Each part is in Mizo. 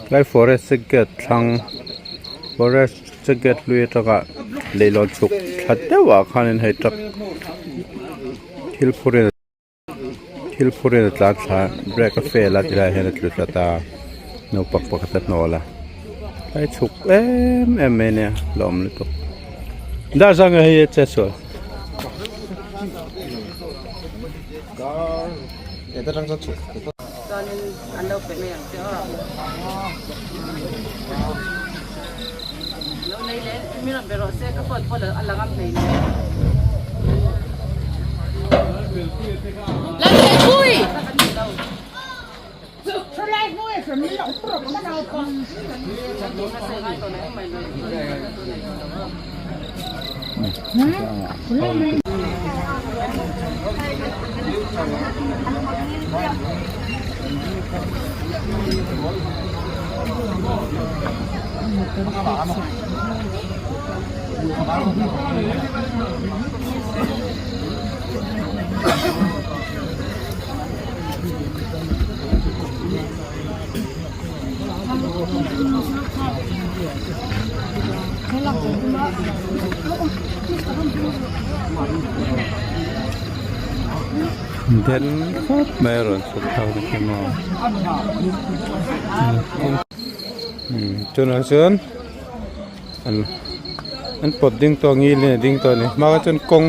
Tlai forest gate thlang forest gate hlui atanga leihlawn chhuk thla deuh ah khanin hei truck thil phur in thil phur in a tlan thla a brake a fail a tilai ah hian a tlu thla ta a naupang pakhat a hnawl a tlai chhuk em em mai ania la awm lutuk dar zang nge hei a chetsual. Chuanin an lo pe mai ang che aw. Lo nei leh min rawn be rawh se ka phone pawh a la ngam hlei nen. Lalhleipui! Den khawp mai a rawn chhuk thlak na khi maw tunah chuan an an pawt ding tawh ngil in a ding tawh a ni hma chuan kawng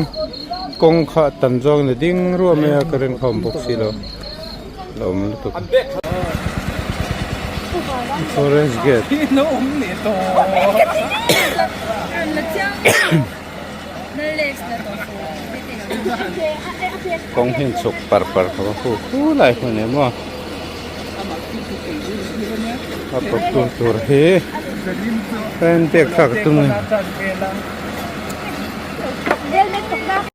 kawng kha a tam zawk in a ding ruah mai a current kha a awm bawk si lo. La awm lutuk. Forest gate. Kawng hi an chhuk par par khawp a hu hu lai hun em aw. A pawp tur tur hi a en pek thlak a tum a ni.